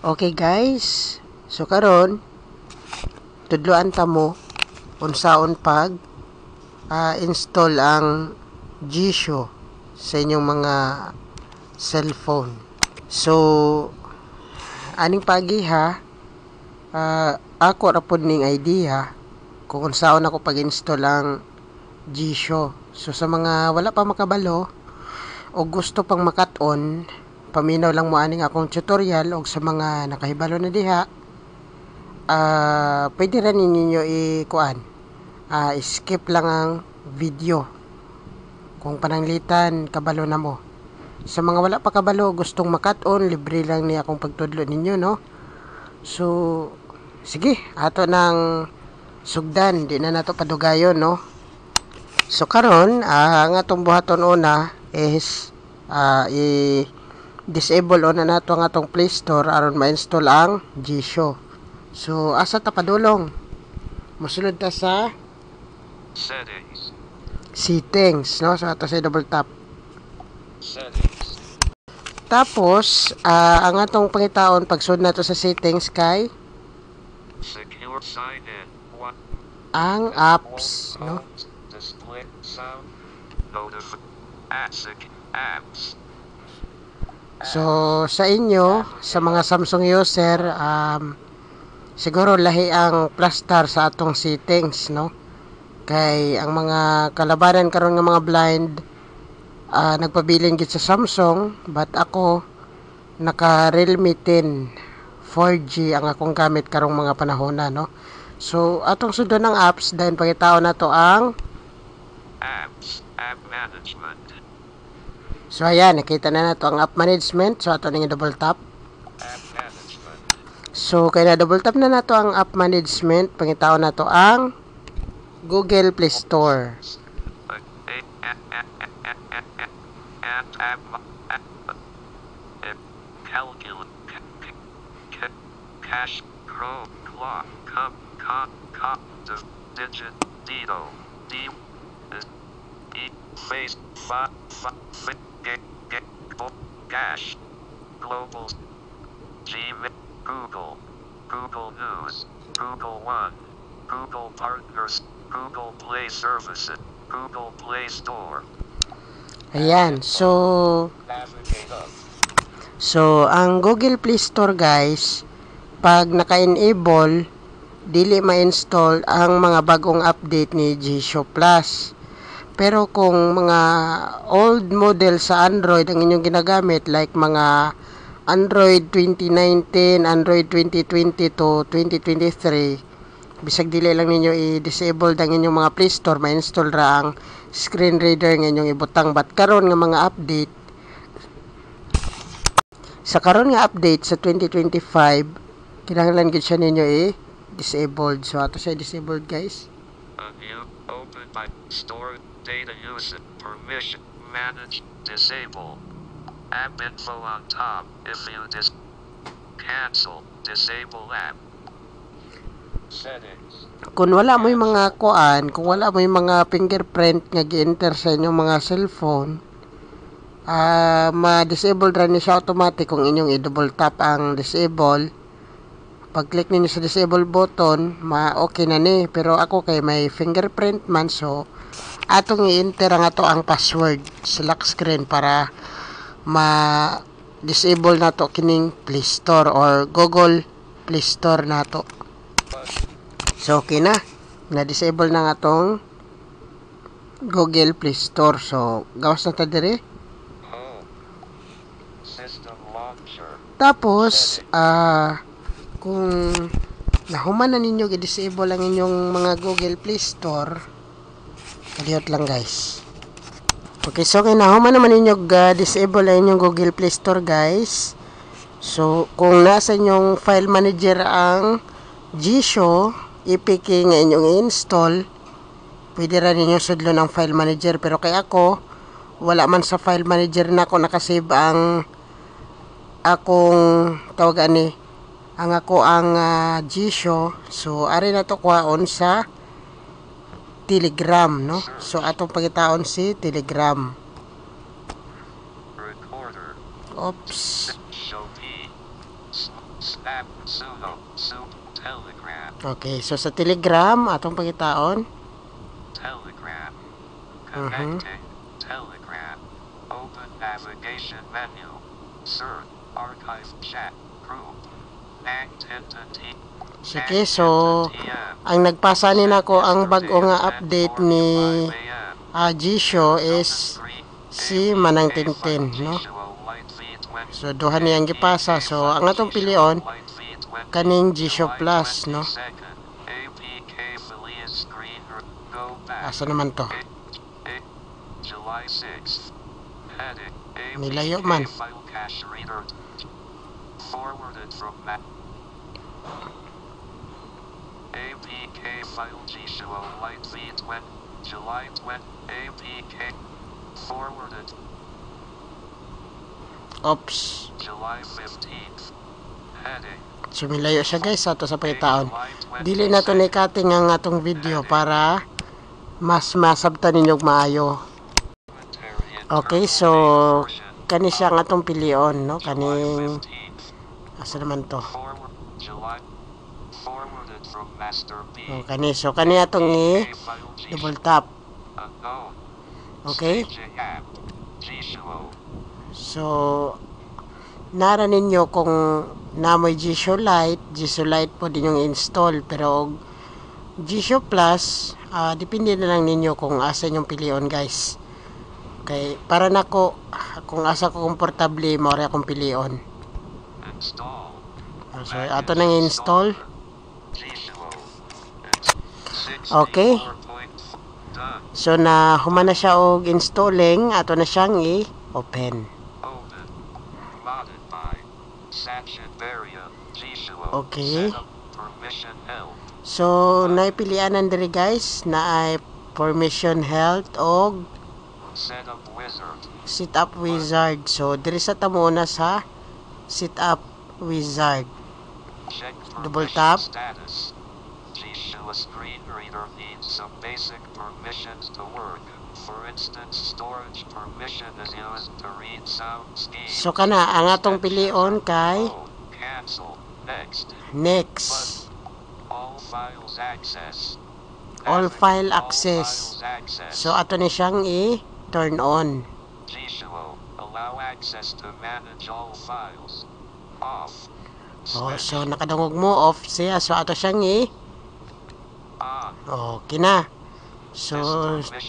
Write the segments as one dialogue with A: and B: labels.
A: Okay guys, so karon tudloan ta mo unsaon pag install ang Jieshuo sa inyong mga cellphone. So aning pagiha, ako ra pod ning idea kung unsaon ako pag-install ang Jieshuo. So sa mga wala pa makabalo o gusto pang makat-on, paminaw lang mo aning akong tutorial, og sa mga nakahibalo na diha, pwede ra ninyo i-kuan, skip lang ang video kung pananglitan kabalo na mo. Sa mga wala pa kabalo, gustong makat-on, libre lang ni akong pagtudlo ninyo, no? So sige, ato nang sugdan, di na nato padugayon, no? So karon, ang atong buhaton una is i disable una nato ang atong Play Store aron ma-install ang Jieshuo. So asa ta padulong? Mosulod ta sa
B: Settings.
A: Settings, no? So ato sa double tap.
B: Settings.
A: Tapos ang atong pangitaon pagsud nato sa settings kay
B: Secure sign in. One.
A: Ang apps, no?
B: Home, display sound. Notify. Apps.
A: So sa inyo, sa mga Samsung user, siguro lahi ang plastar sa atong settings, no? Kay ang mga kalabanan karon nga mga blind, nagpabilin gid sa Samsung, but ako naka Realme 10 4G ang akong gamit karong mga panahon na, no? So atong sundon ang apps, then pangitaon nato ang
B: Apps. App management.
A: So ayan, nakita na nato ang app management. So ato ning double tap.
B: App management.
A: So kay na double tap na nato ang app management, pangitaon nato ang Google Play Store.
B: A, A, A, A, A, A, A, A, app, app, app, A, calculate, C, C, C, cash, Chrome, clock, com, com, com, d, digit, Dito, D, S, E, face, fa, fa, f, G, G, O, Gash, Global, G, Google, Google News, Google One, Google Partners, Google Play Services, Google Play Store.
A: Ayan, so
B: Navigate up.
A: So ang Google Play Store guys, pag naka-enable, dili ma-install ang mga bagong update ni Jieshuo Plus. Pero kung mga old model sa Android ang inyong ginagamit, like mga Android 2019, Android 2020 to 2023, bisag dili lang ninyo i-disable ang inyong mga Play Store, ma-install ra ang screen reader nga inyong ibutang. But karon nga mga update, sa karon nga update sa 2025, kinahanglan gid siya ninyo i-disabled. So ato siya disabled, guys.
B: A new open by store data use permission manage disable app info on top. If you dis cancel, disable app settings.
A: Kung wala mo'y mga kuan, kung wala mo'y mga fingerprint nga gi-enter sa inyong mga cellphone, ma-disable ra ni siya automatic kung inyong i-double tap ang disable. Pag-click ninyo sa disable button, ma-okay na ni. Pero ako kay may fingerprint man, so atong i-enter ang ato ang password sa lock screen para ma-disable nato kining Play Store or Google Play Store nato. So okay na. Na-disable na nga atong Google Play Store. So gawas na ta diri.
B: Home. System launcher.
A: Tapos kung nahuman na ninyo i-disable ang inyong mga Google Play Store, kalihot lang, guys. Okay, so kay nahuman naman ninyo disable ang inyong Google Play Store, guys. So kung nasa inyong file manager ang Jieshuo APK nga inyong i-install, pwede ra ninyo sudlon ang file manager. Pero kay ako, wala man sa file manager na ako nakasave ang akong tawag ani, ang ako ang Jieshuo. So ari na to kuhaon sa Telegram, no? So atong pangitaon si Telegram.
B: Recorder.
A: Oops.
B: Show P. S, S, Snap. Suno. Soup. Telegram.
A: Okay, so sa Telegram atong pangitaon.
B: Telegram. Connecting. Telegram. Open navigation menu. Search. Archive chat. Group. Nang Tintin T.
A: Sige, so ang nagpasa ni nako ang bag-o nga update ni Jieshuo is si Manang Tintin, no? So duha niyang gipasa. So ang atong pilion kaning Jieshuo Plus, no? Asa naman to?
B: July 6th. Heading.
A: Nilayo man.
B: APK file cache reader. Forwarded from APK file Jieshuo Lite V20 July 20 APK forwarded
A: Oops.
B: July 15th. Heading.
A: So milayo siya, guys, ato sa pangitaon.
B: July
A: Dili na to ni cutting ang atong video para mas masabtan ninyo og maayo. Okay, so kani siya ang atong pilion, no? Kaning asa naman to?
B: Forward July forwarded from Master B.
A: Oh, kani, so kani atong i
B: APK file Jieshuo
A: double tap.
B: Unknown.
A: Okay?
B: Staging app. Jieshuo.
A: So nara ninyo kung namoy Jieshuo Lite, Jieshuo Lite po din yung install, pero og Jieshuo Plus, depende na lang ninyo kung asa inyong pilion, guys. Kay para nako, kung asa ko komportable, mao ra akong pilion.
B: Install.
A: So ato nang install.
B: Jieshuo.
A: Okay.
B: Done.
A: So na human na siya og installing, ato na siyang i-open.
B: Open. Modded by Sachin Beria. Jieshuo.
A: Okay.
B: Setup. Permission help.
A: So naipilianan diri, guys, na ay permission health og
B: Setup wizard.
A: Setup wizard. So diri sa ta muna sa setup wizard.
B: Check
A: Double
B: permission
A: tap.
B: status. Jieshuo screen reader needs some basic permissions to work. For instance, storage permission is used to read sound schemes.
A: So kana ang atong pilion kay
B: Oh, cancel. Next.
A: Next.
B: All files access.
A: All file
B: All
A: access.
B: files access.
A: So ato ni siyang i-turn on.
B: Jieshuo, allow access to manage all files. Off.
A: Oh,
B: Switch.
A: so nakadungog mo, off siya. So ato siyang i
B: On.
A: Okay na. So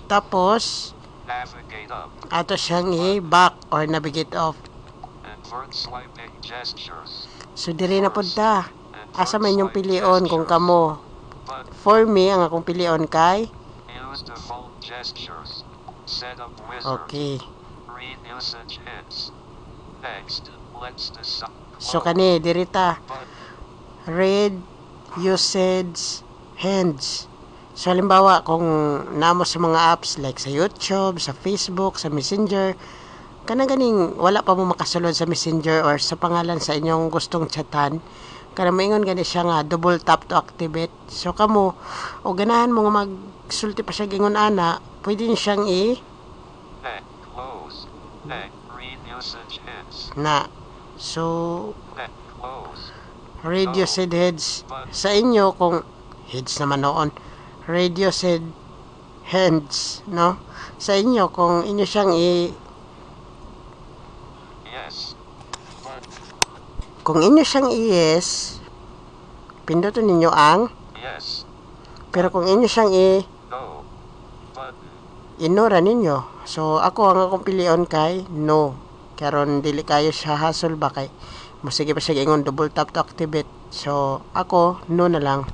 A: tapos
B: Navigate up.
A: Ato siyang i-back or navigate off.
B: Invert swiping gestures.
A: So diri na pud ta.
B: Invert
A: Asa man inyong
B: swipe
A: pilion kung
B: gestures.
A: kamo.
B: But
A: For me, ang akong pilion kay
B: use default gestures. Setup wizard.
A: Okay.
B: Read usage hints. Next, let's decide.
A: So kani diri ta
B: But
A: read usage hints. So halimbawa kung namo sa mga apps like sa YouTube, sa Facebook, sa Messenger, kana ganing wala pa mo makasulod sa Messenger or sa pangalan sa inyong gustong chatan, kana moingon gani siya nga double tap to activate. So kamo o ganahan mo nga magsulti pa siya gingon ana, pwede niyo siyang i
B: next, close. Next, read usage hints.
A: Na. So
B: Next, close.
A: Read usage heads
B: But
A: sa inyo kung heads naman noon, radio said hands, no, sa inyo kung inyo siyang i
B: Yes. But
A: Kung inyo siyang i-yes, pindutin ninyo ang
B: yes.
A: Pero kung inyo siyang i
B: No. Button.
A: I-no ra ninyo. So ako, ang akong pilion kay no, karon dili kayo siya hasol ba, kay mosige pa siya ingon double tap to activate. So ako, no na lang.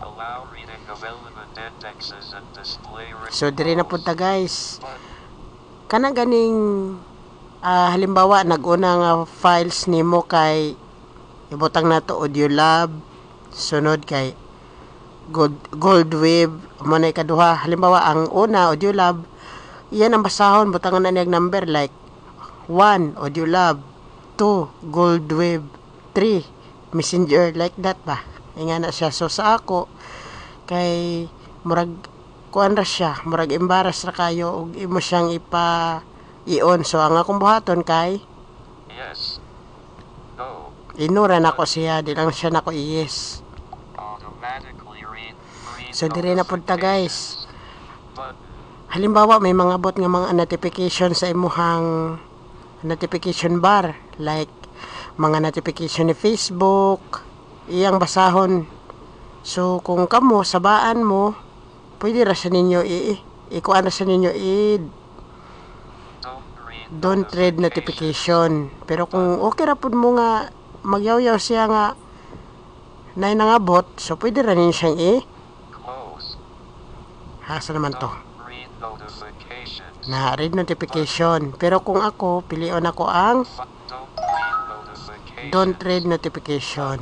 B: Allow reading of element indexes and display
A: So diri na pud ta, guys.
B: Button.
A: Kana ganing halimbawa nag-una nga files nimo kay ibutang nato Audio Lab, sunod kay Gold Wave mo na ikaduha. Halimbawa ang una Audio Lab, iyan ang basahon, butangan na niyag number like 1 Audio Lab, 2 Gold Wave, 3 Messenger, like that ba, nga na siya. So sa ako kay murag kuan ra siya, murag embarrass ra kayo og imo siyang ipa i-on. So ang akong buhaton kay
B: Yes. No.
A: Ignore nako siya, di lang siya nako i-yes.
B: Automatically read
A: So dire na pud ta, guys.
B: notifications. Button.
A: Halimbawa, may mga bot nga mga notification sa imuhang notification bar, like mga notification ni Facebook, iyang basahon. So kung kamo sabaan mo, pwede ra sa ninyo i ikuan ra sa ninyo i
B: Don't read
A: don't read
B: notifications.
A: notification. Pero kung okay ra pud mo nga magyawyaw siya nga nay nangabot, so pwede ra ninyo siyang i
B: Close.
A: hasa naman to.
B: Don't read notifications.
A: Na read notification. Pero kung ako, pilion ako ang
B: Don't read notifications.
A: don't read notification.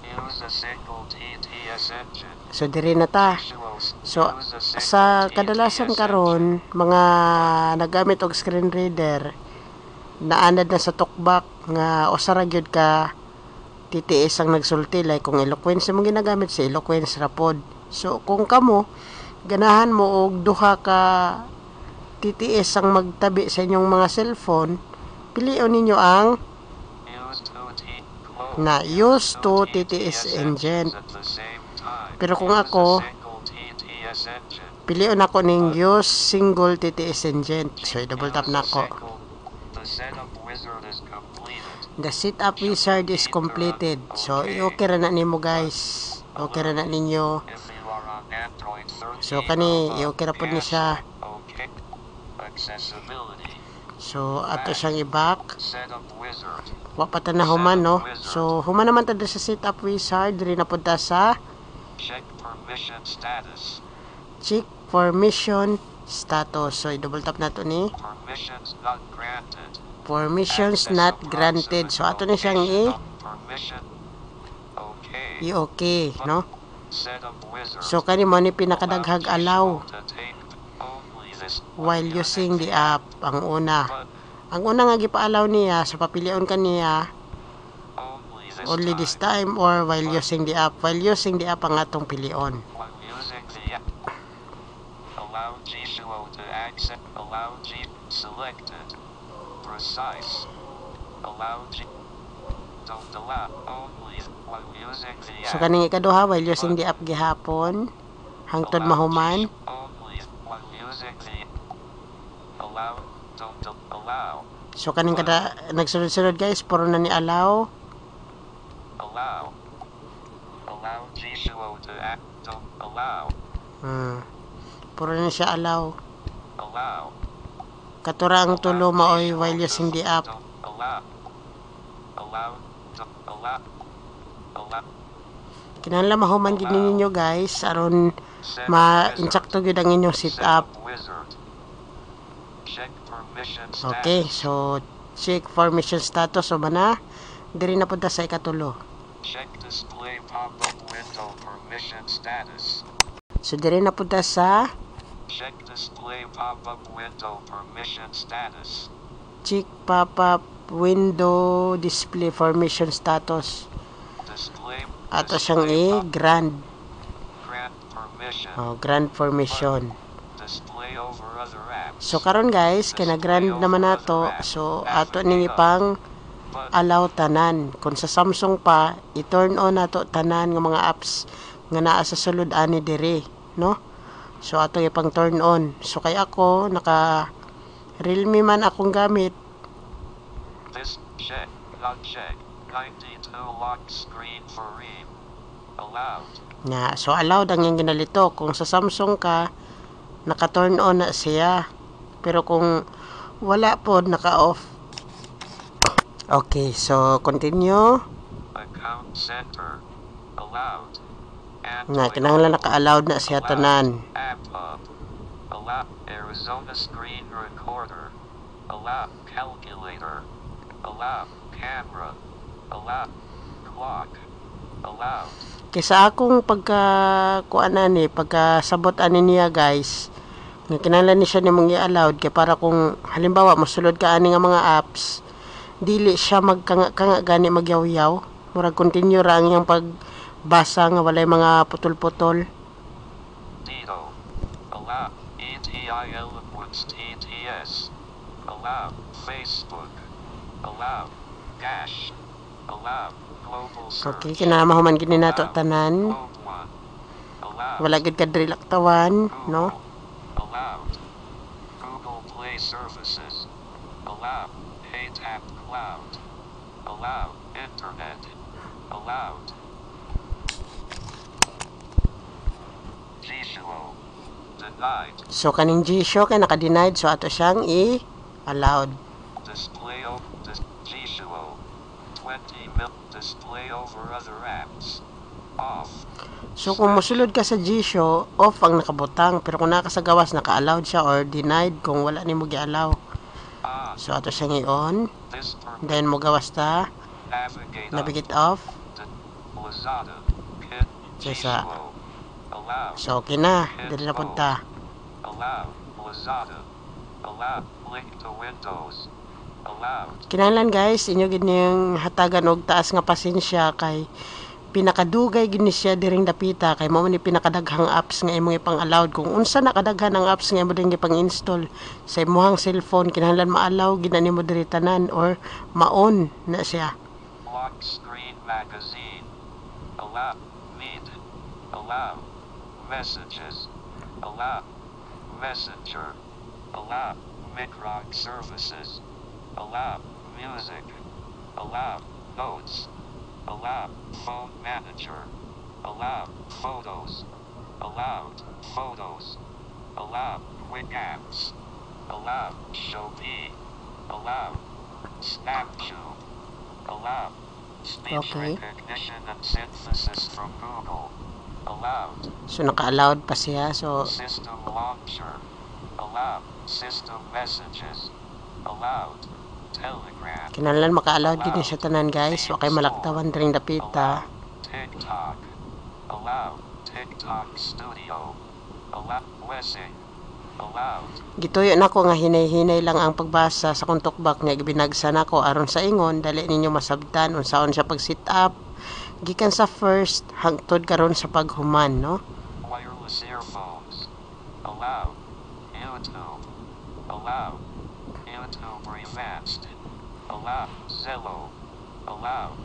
B: Use a single TTS engine.
A: So dire na ta. So
B: Use a single
A: sa kadalasan
B: TTS
A: karon mga naggamit og screen reader, naanad na sa TalkBack nga usa ra gyud ka TTS ang nagsulti, like kung Eloquence mo ginagamit, si Eloquence ra pod. So kung kamo ganahan mo og duha ka TTS ang magtabi sa inyong mga cellphone, pilion ninyo ang
B: Use two T close.
A: na use two
B: Two
A: TTS engine.
B: Engines at the same time.
A: Pero kung
B: Use a
A: ako,
B: single TTS engine.
A: Pilion ako ning use single TTS engine. So i-double tap
B: Use a
A: na ako.
B: The setup wizard is completed.
A: The setup wizard is completed. So i-okay ra na nimo, guys. Okay ra na ninyo.
B: If you are on Android 13
A: So kani
B: or above,
A: i-okay ra pod ni siya.
B: Okay. Accessibility.
A: So ato siyang i-back.
B: Setup wizard.
A: Wa pa ta na human, no. So human naman ta diri sa setup wizard, diri na pud ta sa
B: Check permission status.
A: Check permission status. So i-double tap nato ni.
B: Permissions not granted.
A: Permissions
B: Access
A: not granted.
B: approximate
A: So ato ni siyang i
B: location of permission. Okay.
A: I-okay, no?
B: Setup wizard.
A: So kani mo ni pinakadaghag allow
B: Allow to take only this
A: while using the app ang una.
B: Button.
A: Ang una nga gipa-allow niya, sa papilion kaniya
B: Only this
A: only this
B: time.
A: Time or while using the app. While using the app ang atong pilion.
B: While using the app. Allow Jieshuo to access. Allow G. Selected. Precise. Allow G. Don't allow. Only while using the
A: So
B: app.
A: kaning ikaduha, while using the app gihapon hangtod
B: Allow
A: mahuman.
B: Only while using the. Allow. Don't allow.
A: So kaning kada nagsunod-sunod, guys, puro na ni allow.
B: Allow. Allow Jieshuo to act. Don't allow.
A: Puro na siya allow.
B: Allow.
A: Katura ang tulo maoy
B: Allow
A: while
B: Jieshuo
A: using
B: to
A: the app.
B: Don't allow. Allow. Don't allow. Allow.
A: Kinahanglan mahuman gid ninyo, guys, aron
B: Setup
A: ma-insakto gyud ang inyong
B: wizard.
A: setup.
B: Setup wizard. Check permission
A: Okay,
B: status.
A: so check permission status o na. Diri na punta sa ikatulo.
B: Check display pop-up window permission status.
A: So diri na punta sa
B: Check display pop-up window permission status.
A: Check pop-up window display permission status.
B: Display.
A: Ato siyang
B: Display pop-
A: i-grant.
B: Grant permission.
A: Oh, grant permission.
B: Display over other apps.
A: So karon, guys, kay na-grant naman nato, so ato ning ipang
B: Button.
A: Allow tanan. Kung sa Samsung pa, i-turn on nato tanan nga mga apps nga naa sa sulod ani diri, no? So ato ipang turn on. So kay ako naka Realme man akong gamit.
B: This check, not check. 92 lock screen for read. Allowed.
A: Na so allowed ang iyang ginalito. Kung sa Samsung ka, naka-turn on na siya. Pero kung wala po, naka-off. Okay, so continue.
B: Account center. Allowed.
A: Na
B: Android
A: kinahanglan
B: Auto.
A: naka-allowed na siya
B: Allowed.
A: tanan.
B: App Hub. Allow. Arizona screen recorder. Allow. Calculator. Allow. Camera. Allow. Clock. Allowed.
A: Kaysa akong pagka kuan ani, pagka sabot ani niya, guys, nga kinahanglan ni siya nimong i-allowed kay para kung halimbawa mosulod ka ani nga mga apps, dili siya magkanga-kanga gani magyawyaw. Murag continue ra ang iyang pagbasa nga walay mga putol-putol.
B: Dito. Allow. ETIL equals TTS. Allow. Facebook. Allow. Dash. Allow. Global search.
A: Okay, kinahanglan mahuman gid ni nato
B: Allowed.
A: Tanan.
B: Globe 1. Allowed.
A: Wala gid ka diri laktawan, no?
B: Google. Allowed. Google Play Services. Allowed. PayTap Cloud. Allowed. Internet. Allowed. Jieshuo. Denied.
A: So kaning Jieshuo kay naka-denied, so ato siyang i-allowed.
B: Display o Jieshuo. 20 mil. Display over other apps. Off.
A: So kung mosulod ka sa Jieshuo, off ang nakabutang, pero kung naa ka sa gawas, naka-allowed siya or denied kung wala nimo gi-allow.
B: On.
A: So ato siyang i-on,
B: This per
A: then mogawas ta,
B: navigate up.
A: Navigate off.
B: Lazada. Kit.
A: So, sa
B: Jieshuo. Allowed.
A: So okay na, diri na pud ta.
B: Allowed. Lazada. Allowed. Link to Windows. Allowed.
A: Kinahanglan guys, inyo gid niyang hatagan og taas nga pasensya kay pinakadugay gid ni siya diring dapita kay mao ni pinakadaghang apps nga imong ipang-allowed. Kung unsa na kadaghan ang apps nga imo ding ipang-install sa imong cellphone, kinahanglan ma-allow gid na nimo diri tanan or ma-on na siya.
B: Lock screen magazine. Allow. Meet. Allow. Messages. Allow. Messenger. Allow. Midrock services. Allow. Music. Allow. Notes. Allow. Phone manager. Allow. Photos. Allowed. Photos. Allow. Quick apps. Allow. Shopee. Allow. SnapTube. Allow. Speech recognition and synthesis from Google. Allowed.
A: So naka-allowed pa siya. So
B: System launcher. Allowed. System messages. Allowed. Telegram.
A: Kinahanglan maka-allowed gid ni siya tanan guys. Wa kay malaktawan diring dapita.
B: Allowed. TikTok. Allowed. TikTok Studio. Allow. Blessing. Allowed.
A: Gituyo nako nga hinay-hinay lang ang pagbasa sa akong tukbak nga gibinagsa nako aron sa ingon dali ninyo masabtan unsaon siya pag sit up gikan sa first hangtod karon sa paghuman, no?
B: Wireless earphones. Allowed. YouTube. Allowed. YouTube Revanced. Allow. Zello. Allowed.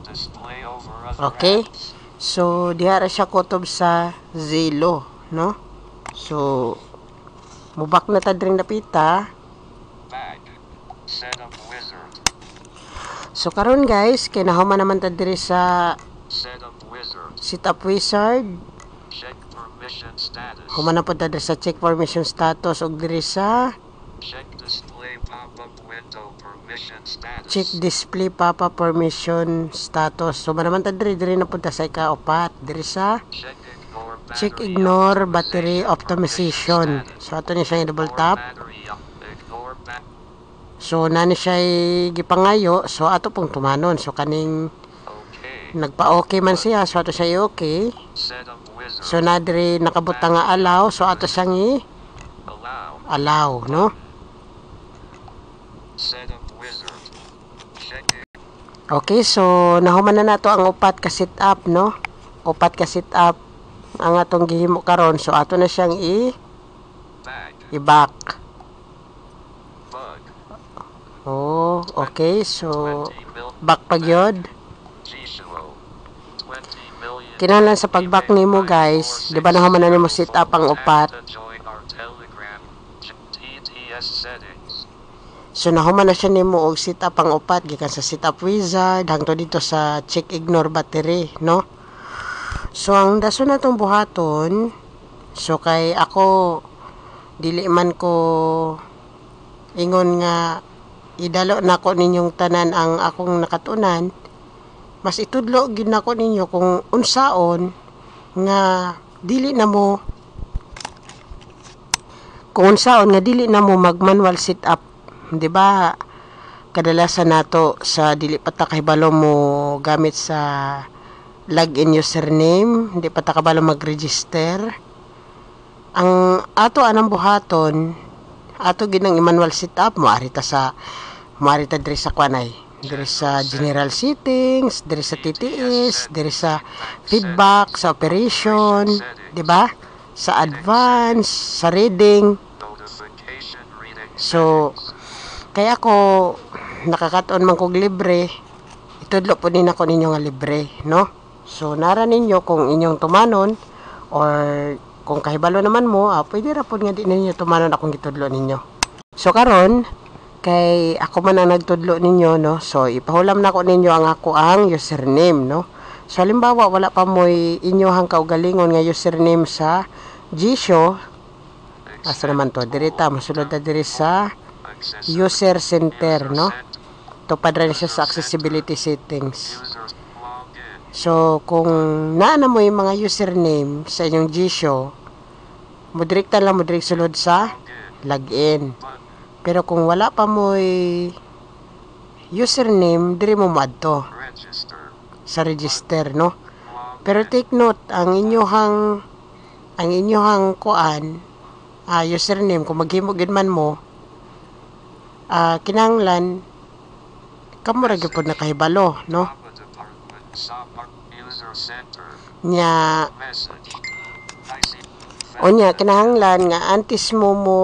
B: Display over other
A: Okay.
B: apps.
A: So diha ra siya kutob sa Zello, no? So mubak na ta diring dapita.
B: Back. Setup wizard.
A: So karon guys, kay nahuman naman ta diri sa
B: Setup wizard.
A: Setup wizard.
B: Check permission status.
A: Human na pud ta diri sa check permission status ug diri sa
B: Check display pop-up window permission status.
A: Check display pop-up permission status. So human naman ta diri, diri na pud ta sa ikaupat, diri sa
B: Check ignore battery
A: check ignore battery
B: optimization
A: optimization.
B: permission
A: So ato ni siya i-double
B: status.
A: tap.
B: Battery ignore
A: So nani siya gipangayo, so ato pong tumanon. So kaning
B: Okay.
A: nagpa-okay man siya, so ato siya i-okay.
B: Setup wizard.
A: So na diri nakabutang nga allow, so ato siyang i
B: Allow.
A: Allow, no?
B: Setup wizard. Check
A: Okay, so nahuman na nato ang upat ka set up, no? Upat ka set up ang atong gihimo karon. So ato na siyang i
B: back.
A: I-back.
B: Bug.
A: Oh, okay. So
B: 20 mil.
A: Back pa gyud.
B: Jieshuo. 20 million.
A: Kinahanglan sa pag-back nimo guys, di ba nahuman na nimo set up ang upat?
B: To join our Telegram. TTS settings.
A: So nahuman na siya nimo og set up ang upat gikan sa setup wizard hangtod dito sa check ignore battery, no? So ang dason natong buhaton, so kay ako dili man ko ingon nga idalo nako ninyong tanan ang akong nakatunan, mas itudlo gid nako ninyo kung unsaon nga dili na mo kung unsaon nga dili na mo mag manual setup, di ba? Kadalasan nato sa dili pa ta kahibalo mo gamit sa login username, hindi pa ta kabalo mag-register. Ang ato anang buhaton, ato ginang i-manual setup mo ari ta sa moari ta diri sa kuanay, diri sa general settings, diri sa TTS, diri sa feedback, sa operation, di ba, sa advance, sa reading.
B: Notification reading
A: So,
B: settings.
A: kaya ako Nakakat-on man kog libre, itudlo po din ako ninyo nga libre, no? So nara ninyo kung inyong tumanon or kung kahibalo naman mo, pwede ra pod nga di ninyo tumanon akong gitudlo ninyo. So karon kay ako man ang nagtudlo ninyo, no? So ipahulam nako ninyo ang ako ang username, no? So halimbawa wala pa mo'y inyohang kaugalingon nga username sa Jieshuo, asa naman to? Diri ta, mosulod ta diri sa user center, no? Tupad ra ni siya sa accessibility settings. So kung naa na mo yung mga username sa inyong Jieshuo, mo direkta lang mo diri sulod sa login. Pero kung wala pa mo'y username, diri mo moadto sa register, no? Pero take note, ang inyohang kuan, username, kung maghimo gid man mo, kinahanglan kamo ra gyud pod nakahibalo, no? Nya unya kinahanglan nga antes mo mo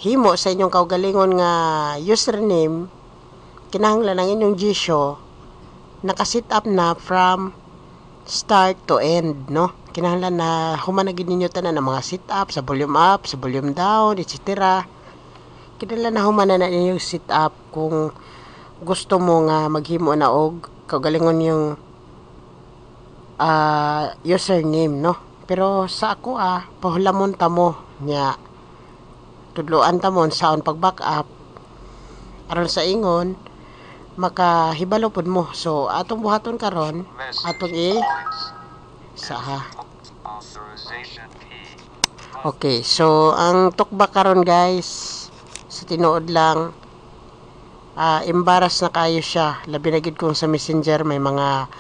A: himo sa inyong kaugalingon nga username, kinahanglan ang inyong Jieshuo naka-set up na from start to end, no? Kinahanglan na human na gid ninyo tanan ang mga set up sa volume up, sa volume down, etc. Kinahanglan na human na na ninyo set up kung gusto mo nga maghimo na og kaugalingon yung username, no? Pero sa ako, pahulamon ta mo nya tudloan ta mo saon pag backup aron sa ingon makahibalo pud mo. So atong buhaton karon, atong i sa ha. Okay, so ang TalkBack karon, guys, sa tinuod lang, embarrass na kayo siya, labi na gid kung sa Messenger may mga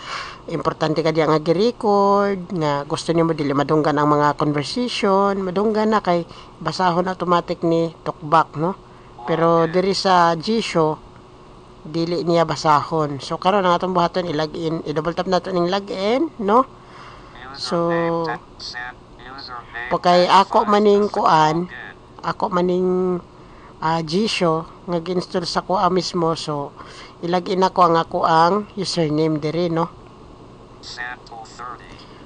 A: importante ka diya nga gi-record nga gusto nimo dili madunggan ang mga conversation. Madunggan na kay basahon automatic ni TalkBack, no? Pero diri sa Jieshuo, dili niya basahon. So karon ang atong buhaton, i-login, i-double tap nato ning login, no? So pagkay ako maning kuan, ako maning Jieshuo nga gi-install sa kuha mismo, so i-login ako ang ako ang username diri, no?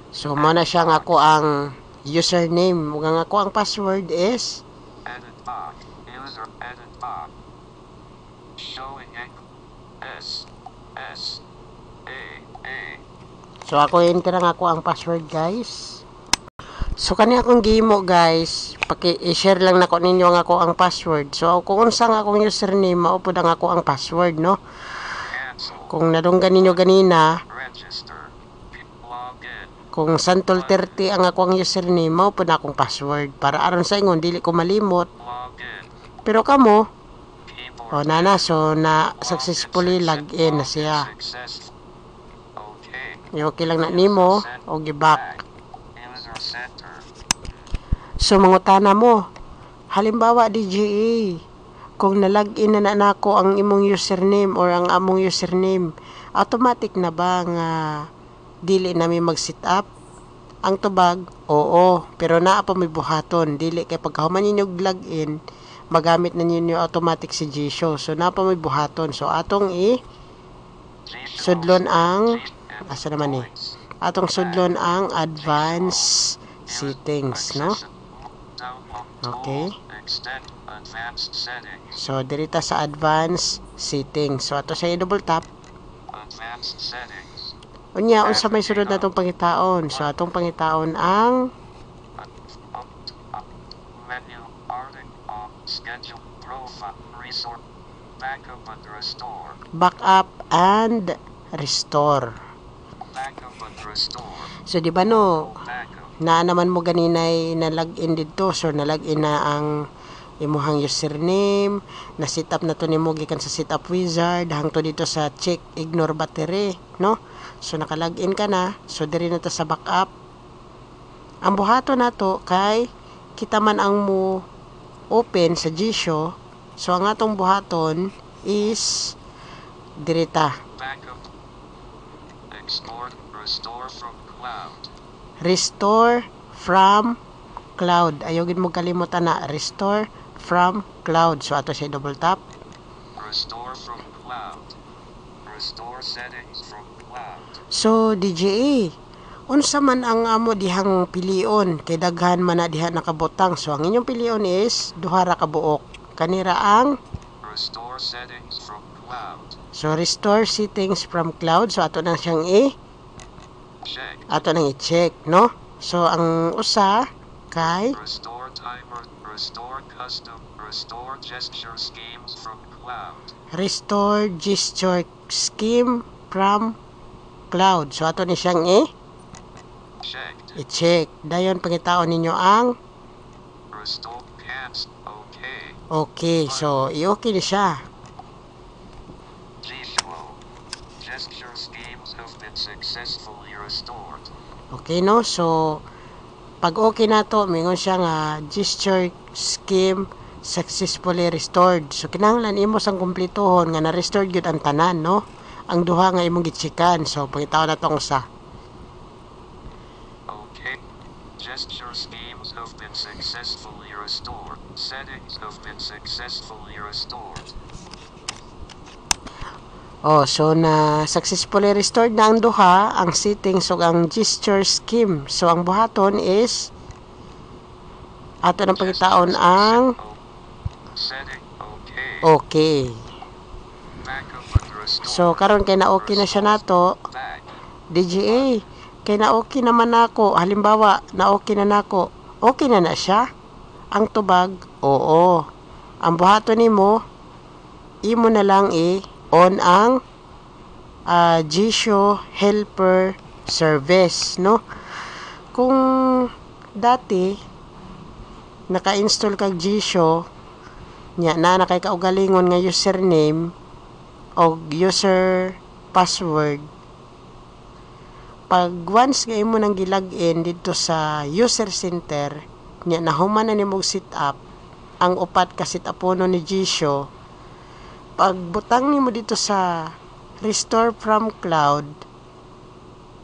A: So mo na siya nga ako ang username ug ang ako ang password is
B: Edit box. User edit box. Showing S S A A.
A: So ako enter ang ako ang password, guys. So kani akong gihimo, guys, paki i-share lang nako ninyo ang ako ang password. So kung unsa nga akong username, mao pud ang ako ang password, no?
B: Cancel.
A: Kung nadunggan ninyo ganina,
B: Register. Login.
A: Kung Santol30 ang ako ang username, mao pud akong password para aron sa ingon dili ko malimot.
B: Login.
A: Pero kamo,
B: Keyboard.
A: oh nana, so na successfully log in na siya.
B: Success. Okay.
A: I-okay lang na nimo o gi-back.
B: User center.
A: So mangutana mo, halimbawa DJA, kung na-login na na nako ang imong username or ang among username, automatic na ba nga dili nami mag-set up? Ang tubag, oo, pero naa pa may buhaton, dili kay pagkahuman ninyo og login, magamit na ninyo automatic si Jieshuo. So naa pa may buhaton. So atong i sudlon ang asa naman eh? Atong sudlon ang advanced settings, no? Okay.
B: Extend advanced settings.
A: So diri ta sa advanced settings. So ato sa i-double tap.
B: Advanced settings.
A: Unya unsa may sunod natong pangitaon? So atong pangitaon ang
B: Up, up, menu, article, off, schedule, profile, resource, backup and restore,
A: backup and restore.
B: Backup and restore,
A: So di ba, no,
B: backup,
A: naa naman mo ganinay na login didto. So na login na ang imuhang username, na set up na to nimo gikan sa setup wizard hangtod dito sa check ignore battery, no? So naka-login ka na, so diri na ta sa backup. Ang buhaton nato kay kita man ang mo open sa Jieshuo. So ang atong buhaton is diri ta.
B: Backup, export, restore from cloud,
A: Restore from cloud. Ayaw gid mo kalimutan na restore from cloud. So ato siya double tap.
B: Restore from cloud. Restore settings from cloud.
A: So DJA, unsa man ang amo dihang pilion kay daghan man na diha nakabutang? So ang inyong pilion is duha ra ka buok. Kanira ang
B: Restore settings from cloud.
A: So restore settings from cloud. So ato nang siyang i
B: Check.
A: Ato nang i-check, no? So ang usa kay
B: Restore timer. Restore custom. Restore gesture schemes from cloud.
A: Restore gesture scheme from cloud. So ato ni siyang i
B: Checked.
A: I-check. Dayon pangitaon ninyo ang
B: Restore. Cancel. Okay.
A: Okay. So i-okay ni siya.
B: Jieshuo. Gesture schemes have been successfully restored.
A: Okay, no? So pag okay na to, mingon siya nga gesture scheme successfully restored. So kinahanglan imo sang kumpletohon nga na-restored gyud ang tanan, no? Ang duha nga imong gicheckan. So pangitaon na tong usa.
B: Okay. Gesture schemes have been successfully restored. Settings have been successfully restored.
A: Oh, so na successfully restored na ang duha, ang settings ug ang gesture scheme. So ang buhaton is ato nang pangitaon ang
B: Setting. Okay.
A: Okay.
B: Backup and restore.
A: So karon kay na okay na siya nato,
B: Back.
A: DGA, kay na okay naman nako. Halimbawa, na okay na nako. Okay na na siya. Ang tubag, oo. Ang buhaton nimo, imo na lang i-on ang Jieshuo Helper Service, no? Kung dati naka-install kag Jieshuo, nya na na kay kaugalingon nga username o user password, pag once nga imo nang gilog-in dito sa user center nya, nahuman na nimo set up ang upat ka setupono ni Jieshuo, pag butang nimo dito sa restore from cloud,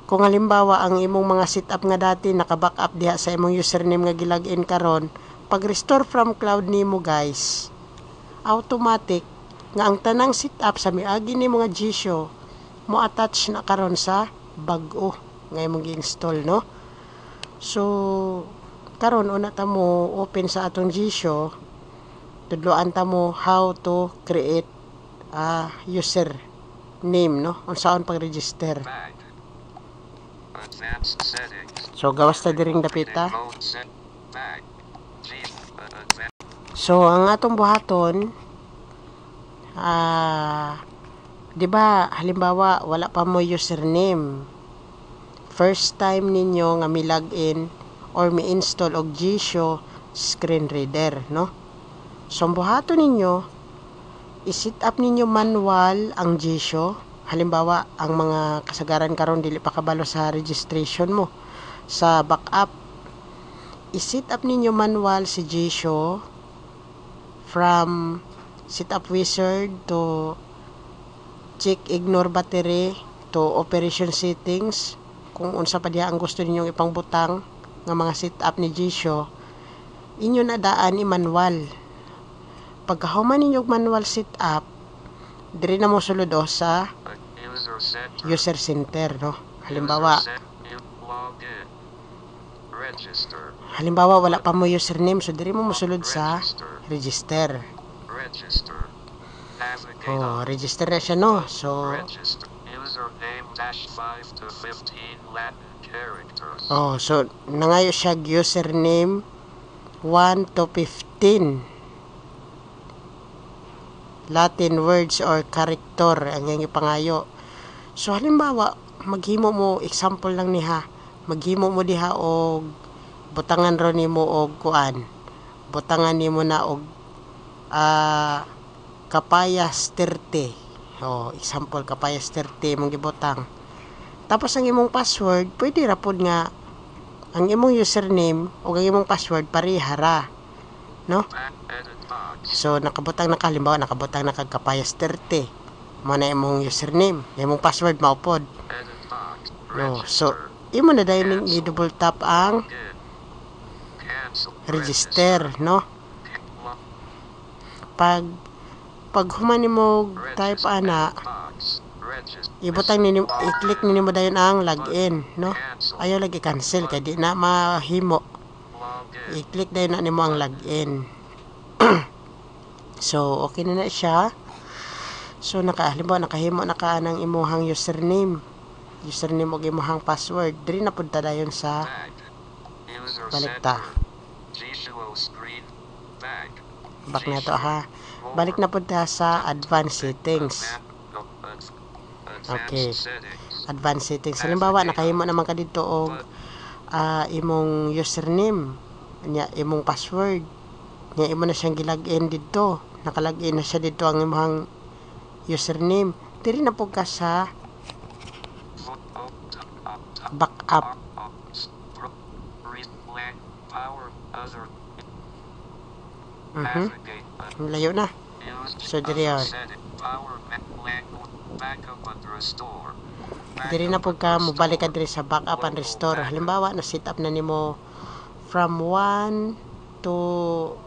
A: kung halimbawa ang imong mga setup nga dati naka-backup diha sa imong username nga gilog-in karon, pag restore from cloud nimo, guys, automatic nga ang tanang setup sa miagi nimo nga Jieshuo mo attach na karon sa bag-o nga imong gi-install, no? So karon una ta mo open sa atong Jieshuo, tudloan ta mo how to create a user name, no, unsaon pag-register.
B: Back. Advanced settings.
A: So gawas ta diring dapita.
B: Mode set. Back. G. Advanced.
A: So ang atong buhaton, di ba halimbawa wala pa mo username, first time ninyo nga mi login or mi install og Jieshuo screen reader, no? So ang buhaton ninyo, i-set up ninyo manual ang Jieshuo. Halimbawa, ang mga kasagaran karon dili pa kabalo sa registration mo sa backup, i-set up ninyo manual si Jieshuo from setup wizard to check ignore battery to operation settings, kung unsa pa diha ang gusto ninyong ipangbutang nga mga setup ni Jieshuo, inyo na daan i-manual. Pagkahuman ninyo og manual setup, diri na mo sulod oh sa
B: User center.
A: User center, no? Halimbawa,
B: User login. Register.
A: Halimbawa wala pa mo username, so diri mo mosulod sa
B: Register.
A: Register.
B: Register. Navigate
A: Oh,
B: up.
A: Register na siya, no? So
B: Register. Username dash 5 to 15 Latin characters.
A: Oh, so nangayo siya og username 1 to 15 Latin words or character ang iyang ipangayo. So halimbawa, maghimo mo, example lang ni ha, maghimo mo diha og butangan ro nimo og kuan. Butangan nimo na og Kapayas 30. Oh, example, Kapayas 30 mong gibutang. Tapos ang imong password, pwede ra pod nga ang imong username o ang imong password pareha ra. No?
B: Back edit box.
A: So nakabutang na ka, halimbawa nakabutang na kag Kapayas 30. Mo na imong username, imong password mao pod.
B: Edit box.
A: No, so
B: Register.
A: Imo na dayon ning i-double tap ang
B: Login. Cancel.
A: register, no? Pag Pag human nimo type ana,
B: Box. Register.
A: Ibutang ninyo, i-click ninyo mo dayon ang login, no?
B: Cancel.
A: Ayaw lagi cancel kay di na mahimo.
B: Login.
A: I-click dayon na nimo ang login. So okay na na siya. So halimbawa nakahimo na ka ng imuhang username ug imuhang password, diri na pud ta dayon sa
B: Back. User
A: balik ta.
B: center. Jieshuo screen. Back.
A: Back na to ha. Balik na pud ta sa advanced settings.
B: Advanced settings.
A: Advanced settings. Halimbawa nakahimo naman ka didto og imong username nya, imong password nya, imo na siyang gilagin didto, nakalagin na siya didto ang imong username, diri na pud ka sa
B: O, T, A, T,
A: backup.
B: R, O, S, R, re, lang, power, other, navigate,
A: Layo na.
B: Use
A: So, diri
B: other
A: ah.
B: setting, power, language, backup and restore.
A: Diri na
B: Backup
A: pud
B: and
A: ka mobalik ka
B: restore.
A: diri sa backup and restore. Halimbawa na set up na nimo from 1 to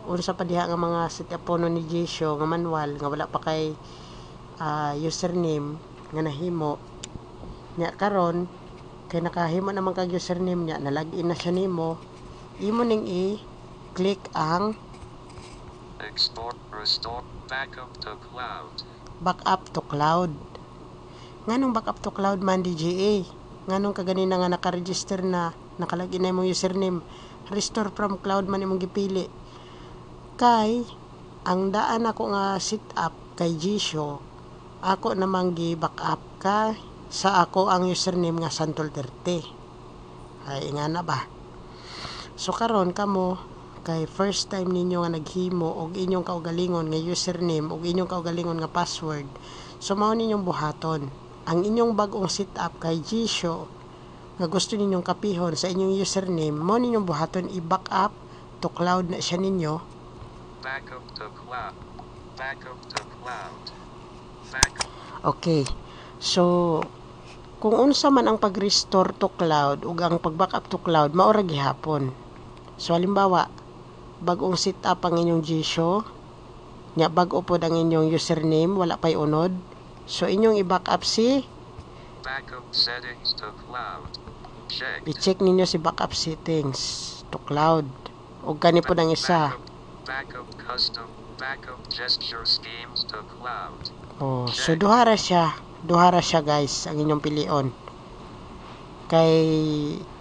A: unsa pa diha nga mga set up puno ni Jieshuo nga manual nga wala pa kay username nga nahimo nya. Karon kay nakahimo naman kag username nya, na-login na siya nimo, imo ning i-click ang
B: Export, restore, backup to cloud.
A: Backup to cloud. Nganong backup to cloud man, DJA? Nganong kaganina nga naka-register na, nakalagin na imong username, restore from cloud man imong gipili? Kay ang daan ako nga set up kay Jieshuo, ako namang gi-backup ka sa ako ang username nga Santol 30. Ay, ingana ba? So karon kamo kay first time ninyo nga naghimo og inyong kaugalingon nga username ug inyong kaugalingon nga password. So mao ninyong buhaton. Ang inyong bag-ong setup kay Jieshuo nga gusto ninyong kapihon sa inyong username, mao ninyong buhaton, i-backup to cloud na siya ninyo.
B: Backup to cloud. Backup to cloud. Back.
A: Okay. So, kung unsa man ang pag-restore to cloud ug ang pag-backup to cloud, mao ra gihapon. So halimbawa, bag-ong setup ang inyong Jieshuo, nya bag-o pod ang inyong username, wala pay unod. So inyong i-backup si
B: Backup settings to cloud. Checked.
A: I-check ninyo si backup settings to cloud. Ug kani pod ang isa.
B: Backup, backup custom. Backup gesture schemes to cloud.
A: Oh, so duha ra siya. Duha ra siya, guys, ang inyong pilion. Kay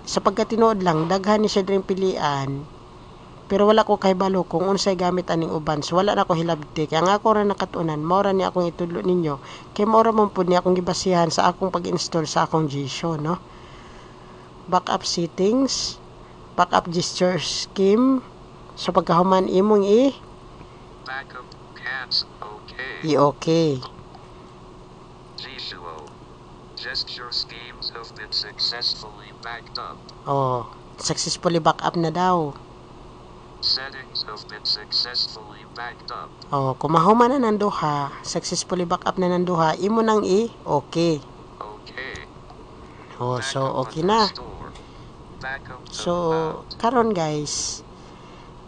A: sa pagkatinuod lang, daghan ni siya diring pilian. Pero wala ko kahibalo kung unsay gamit aning uban. So wala na ko hilabti. Kaya nga ako ra nakatunan, mao ra ni akong itudlo ninyo. Kay mao ra man pud ni akong gibasihan sa akong pag-install sa akong Jieshuo, no? Backup settings, backup gesture scheme. So pagkahuman imong i
B: Backup cancel. Okay.
A: I-okay.
B: Jieshuo. Gesture schemes have been successfully backed up.
A: Oh, successfully backup na daw.
B: Settings have been successfully backed up.
A: Oh, kung mahuman na ng duha, successfully backup na ng duha, imo nang i-okay.
B: Okay.
A: Oh, so
B: Backup
A: okay
B: and
A: na.
B: restore. Backup to
A: So,
B: cloud.
A: Karon guys,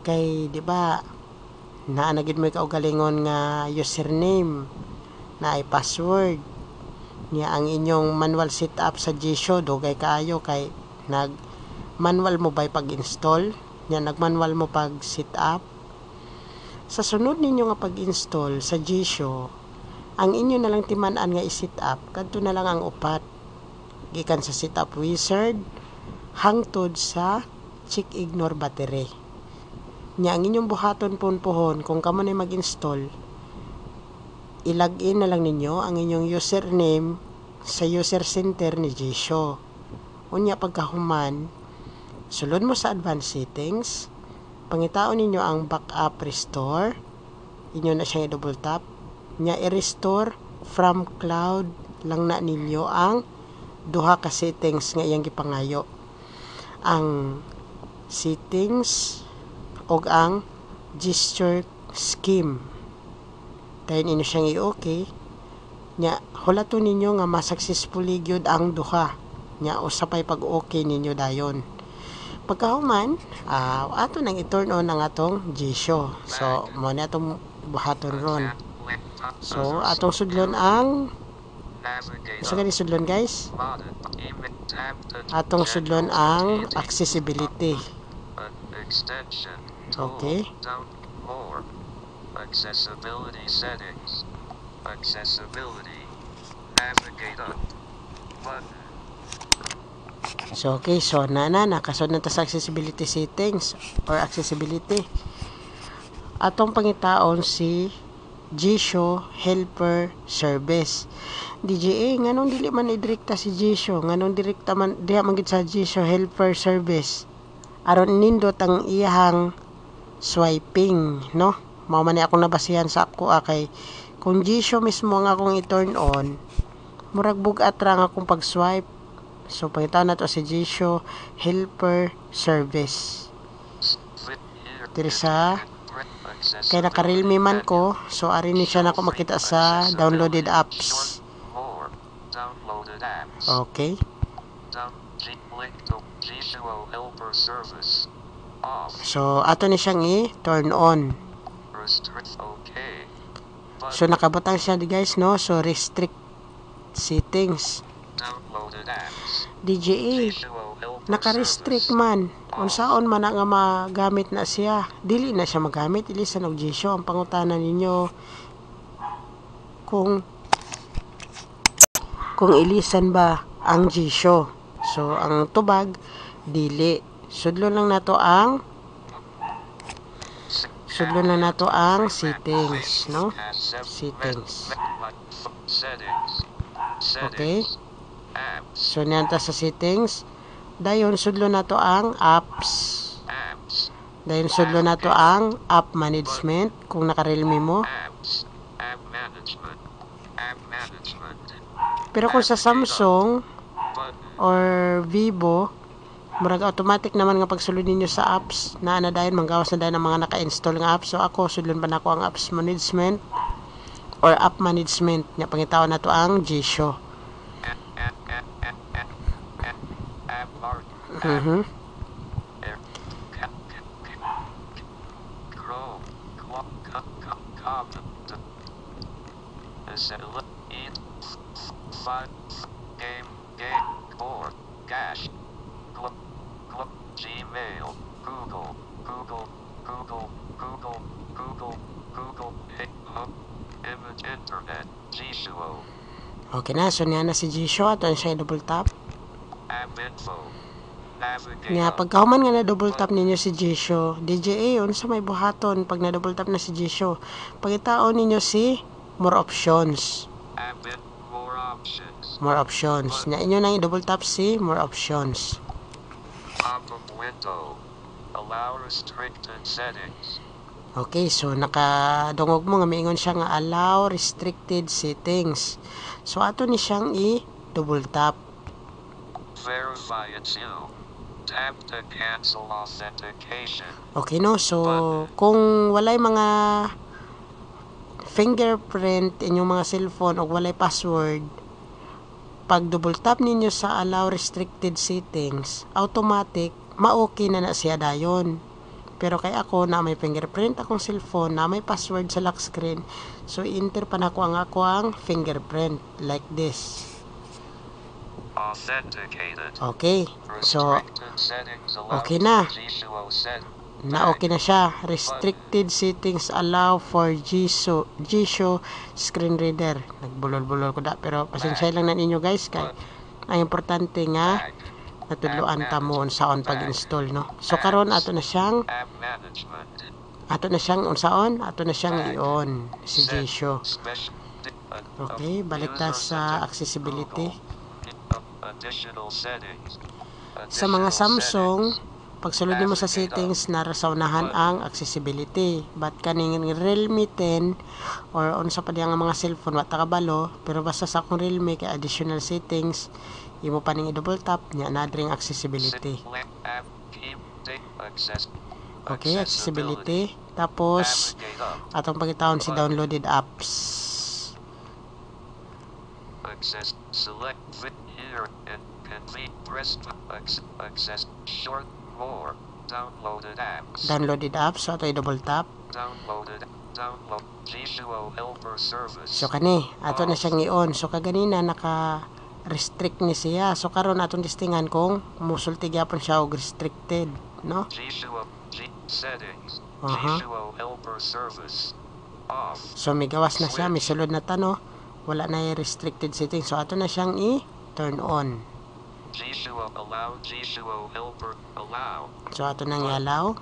A: kay di ba naa na gid mo kaugalingon nga username na ay password niya, ang inyong manual setup sa Jieshuo dugay kaayo kay nag manual mo bay pag-install niya, nag-manual mo pag setup. Sa sunod ninyo nga pag-install sa Jieshuo, ang inyo na lang timan-an nga i-set up kadto na lang ang upat, gikan sa setup wizard hangtod sa check ignore battery. Nya ang inyong buhaton pun pohon kung kamo na mag-install, i-login na lang ninyo ang inyong username sa user center ni Jieshuo. Unya pagkahuman, sulod mo sa advanced settings, pangitaon ninyo ang backup restore, inyo na siyang i-double tap, nya i-restore from cloud lang na ninyo ang duha ka settings nga iyang gipangayo. Ang settings og ang gesture scheme. Dayon inyo siyang i-okay. Nya hulaton ninyo nga ma-successfully gyud ang duha. Nya usa pay pag-okay ninyo dayon. Pagkahuman, ato nang i-turn on ang atong Jieshuo. So, mo na atong buhaton ron.
B: Advanced
A: So atong sudlon ang
B: Navigate
A: sa
B: up.
A: gani sudlon, guys.
B: Modern. Email. Tab to
A: Atong sudlon
B: General
A: ang
B: TT.
A: accessibility.
B: Extension. Tool.
A: Okay.
B: Down. More. Accessibility settings. Accessibility. Navigate up. Button.
A: So okay, so na na nakasud na ta sa accessibility settings or accessibility. Atong pangitaon si Jieshuo Helper Service. DJA, nganong dili man idirekta si Jieshuo? Nganong direkta man diha man gid sa Jieshuo Helper Service? Aron nindot ang iyahang swiping, no? Mao man ni akong nabasihan sa ako kay kung Jieshuo mismo ang akong i-turn on, murag bug-at ra ang akong pag-swipe. So pangitaon nato si Jieshuo Helper Service.
B: Fit here.
A: Diri sa kay naka-Realme man ko, so ari ni siya nako makita sa downloaded apps.
B: More. Downloaded apps.
A: Okay.
B: Down. G. Link to Jieshuo Helper Service. Off.
A: So ato ni siyang i-turn on.
B: Restrict. Okay. Button.
A: So nakabutang siya guys, no? So restrict settings.
B: Downloaded apps.
A: DJA,
B: Jieshuo Helper
A: naka-restrict
B: Service.
A: Man. Unsaon man na nga magamit na siya? Dili na siya magamit ilisan og Jieshuo. Ang pangutana ninyo kung ilisan ba ang Jieshuo. So ang tubag, dili. Sudlon lang nato ang settings, no? Settings.
B: Settings.
A: Okay.
B: Settings. Apps.
A: So nianta sa settings. Dayon sudlon nato ang apps.
B: Apps.
A: Dayon sudlon nato ang app management kung naka-Realme mo.
B: Apps. App management. App management.
A: Pero kung sa Samsung
B: Button.
A: Or Vivo, murag automatic naman nga pagsulod ninyo sa apps, naa na dayon, manggawas na dayon ang mga naka-install nga apps. So ako, sudlon pa nako ang apps management or app management. Nya pangitaon nato ang Jieshuo.
B: App, app, app, app, app, app, app mark. Air. K, K, K, K, Chrome. Clock. C, C, Com. D, S, L, E, F, F, 5, F, game, game, board, dash, gl, gl, Gmail, Google, Google, Google, Google, Google, Google, Hey, Hub, Image Internet, Jieshuo,
A: Okay na, so niya na si Jieshuo, ato siya i-double tap.
B: App Info, Navigate
A: Nga
B: up,
A: pagkahuman nga na double tap ninyo si Jieshuo, DJA, unsa may buhaton pag na double tap na si Jieshuo? Pagitaon ninyo si more options.
B: App in, more options,
A: More options. Nya inyo nang i-double tap si more options.
B: Pop-up window, allow restricted settings,
A: Okay, so nakadungog mo nga miingon siya nga allow restricted settings. So ato ni siyang i-double tap.
B: Verify it's you, tap to cancel authentication,
A: Okay, no? So kung walay mga fingerprint inyong mga cellphone o walay password, pag double tap ninyo sa allow restricted settings, automatic ma-okay na na siya dayon. Pero kay ako na may fingerprint akong cellphone, na may password sa lock screen, so i-enter pa nako ang ako ang fingerprint like this.
B: Authenticated,
A: Okay. So
B: restricted settings allow
A: okay na.
B: Jieshuo set,
A: Na okay na siya. Restricted settings allow for Jieshuo, Jieshuo screen reader. Nagbulol-bulol ko da, pero pasensya lang na ninyo, guys, kay ang importante nga
B: back,
A: natudloan ta mo unsaon pag-install, no? So karon ato na siyang
B: app management,
A: ato na siyang unsaon, ato na siyang i-on si
B: Set.
A: Jieshuo.
B: Special,
A: Okay, balik ta sa accessibility.
B: Additional settings.
A: Sa mga
B: Additional
A: Samsung,
B: settings.
A: pagsulod nimo sa settings, nara sa unahan ang accessibility. But kaning Realme 10 or unsa pa diya nga mga cellphone, wa ta kabalo, pero basta sa akong Realme kay additional settings, imo pa ning i-double tap nya na dring accessibility.
B: Select app, keep, date, access,
A: Okay, accessibility. Tapos
B: Navigate up.
A: atong pangitaon si downloaded apps.
B: Access, select, fit here, and complete, press, access, short, more, downloaded apps,
A: Downloaded apps, so ato i-double tap.
B: Downloaded, Download. Jieshuo Helper Service.
A: So kani, ato na siyang i-on. So kaganina naka restrict ni siya. So karon atong testingan kung musulti gyapon siya og restricted, no?
B: Jieshuo G Settings.
A: Aha.
B: Jieshuo Helper Service. Off.
A: So migawas na siya, misulod na ta, no? Wala na yung restricted setting. So ato na siyang i-turn on.
B: Jieshuo Allow Jieshuo Helper Allow.
A: So ato nang i-allow.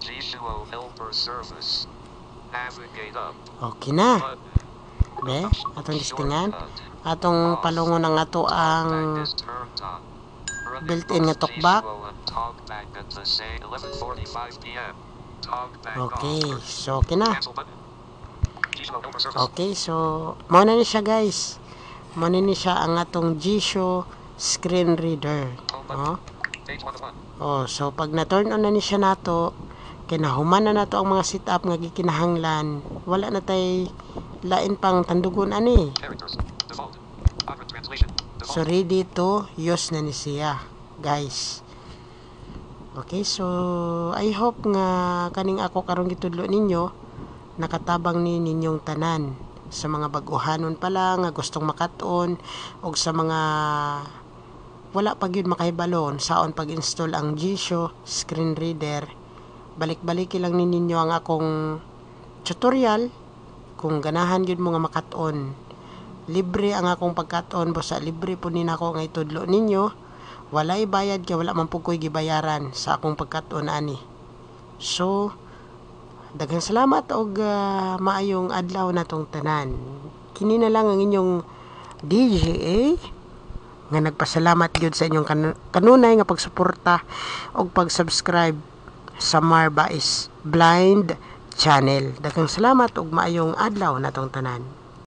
B: Jieshuo Helper Service. Navigate up.
A: Okay na.
B: Button.
A: Be, atong testingan.
B: Shortcut.
A: Atong palungon ang ato ang
B: Talkback is turned on. Running
A: built-in nga
B: both
A: talkback.
B: Jieshuo and Talkback at the same 11:45 p.m. Talkback
A: Okay,
B: off.
A: so okay na.
B: Cancel button. Jieshuo Helper Service.
A: Okay, so mao na ni siya, guys. Mao na ni siya ang atong Jieshuo screen reader.
B: Home button.
A: No?
B: Page 1 of 1.
A: Oh, so pag na-turn on na ni siya nato, kay nahuman na nato ang mga setup nga gikinahanglan, wala na tay lain pang tandugon ani.
B: Characters. Default. Auto translation. Default.
A: So ready to use na ni siya, guys. Okay, so I hope nga kaning ako karong gitudlo ninyo nakatabang ni ninyong tanan sa mga bag-ohanon pa lang nga gustong makat-on og sa mga wala pa gyud makahibalo saon pag-install ang Jieshuo screen reader. Balik-baliki lang ni ninyo ang akong tutorial kung ganahan gyud mo nga makat-on. Libre ang akong pagkat-on, busa libre po ni nako nga itudlo ninyo. Walay bayad kay wala man pud ko'y gibayaran sa akong pagkat-on ani. So daghang salamat og maayong adlaw natong tanan. Kini na lang ang inyong DJA nga nagpasalamat gyud sa inyong kanunay nga pagsuporta og pag-subscribe sa Marbais Blind Channel. Daghang salamat ug maayong adlaw natong tanan.